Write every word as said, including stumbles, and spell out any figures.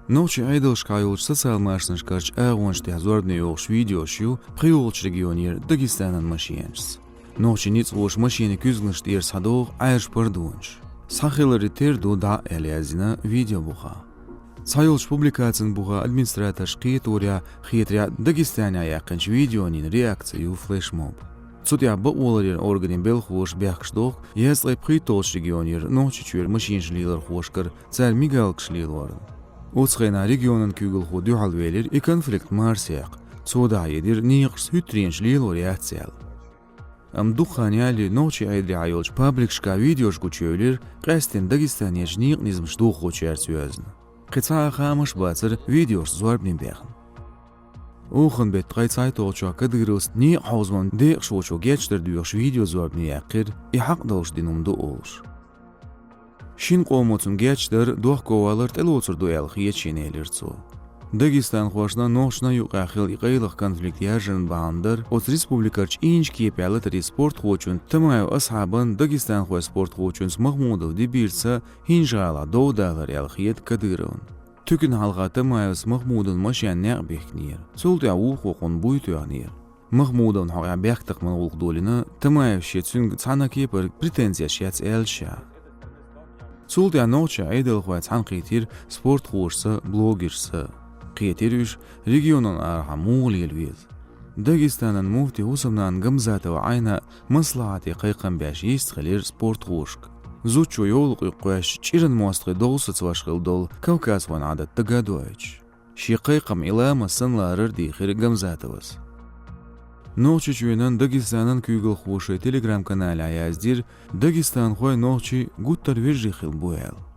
Нохчийн Ӏедалшкахь йолчу социал машанашкарчу агӀонаш тӀехь зорбане йохуш видеош ю пхи йолчу регионера Дагестанан машенашца. Нохчийн ницкъахоша машенийн куьзганаш тӀера схьадоху Ӏаьржа пардонаш. Схьахиларе тера ду дӀа а аьлла яздина видео бухахь. Цхьайолчу публикацин бухахь администраторш кхеторехь, хетарехь Дагестанехь яьккхинчу видеонийн реакци ю флешмоб. Цу тӀехь бакъоларъяран органийн белхалоша бехкаш доху езткъе пхийтталгӀачу регионера Нохчийчуьра машенаш лелорхошкара цара мигалкаш лелорна. Оцу хенахь регионан куьйгалхо дуьхьалвелира и конфликт марсаяккха, цо дӀахьедира некъашца хӀуьттаренаш лелор яц аьлла. Амма дукха хан ялале нохчийн Ӏедалехь йолчу пабликашкахь видеош гучуевлира, къаьсттина Дагестанерчу некъан низамаш дохочаьрца йоьзна. Кхин цхьа а хаамаш а бацара видеошца зорбане баьхна. Охан беттан ткъе цхьайтталгӀачохь Кадыровс некъан хьовзаман декъашхочо гечдар доьхуш видео зорбане яьккхира, и хьакъ долуш дина хӀума ду олуш. Шина къомо цунна гечдар, дохковалар тӀелоцур ду аьлла хета шена, элира цо. Дагестанхошна, нохчашна юкъахь хилла и къайлаха конфликт яржаран бахьана дара оцу республикарчу Инжкепехь латаре спортхочун Тамаев Асхьабан дагестанхойн спортхочунца Махмудов Дибирца ХӀинжа-ГӀалахь дов далар аьлла хета Кадыровна. Туькана хьалха Тамаевс Махмудовн машенна некъ бихкинера. Цул тӀаьхьа вукхо кхунна буй тоьхнера. Махмудовн хьокъехь бехктакхаман гӀуллакх долийна Тамаевс, шен цуьнга цхьана а кепара претензеш яц аьлла ша. Цул тӀаьхьа нохчийн Ӏедалхой цхьаьнакхийтира спортхошца, блогершца. Кхетира уьш регионан арахьа муха лела веза. Дагестанан муфти ХӀусамнана Гамзатова Ӏайна маслахьате кхайкхам беш йистхилира спортхошка, зудчо йовлакх юккъош чӀиран мостагӀий довсаца ваш хилла долу кавказхойн Ӏадат дага а доуьйтуш. Шен кхайкхам и ламаз санна ларар а дийхира Гамзатовас. Нохчийчоьнан Дагестанан куьйгалхоша шайн Telegram-каналехь яздира, дагестанхой нохчий гуттар вежарий хилла бу аьлла.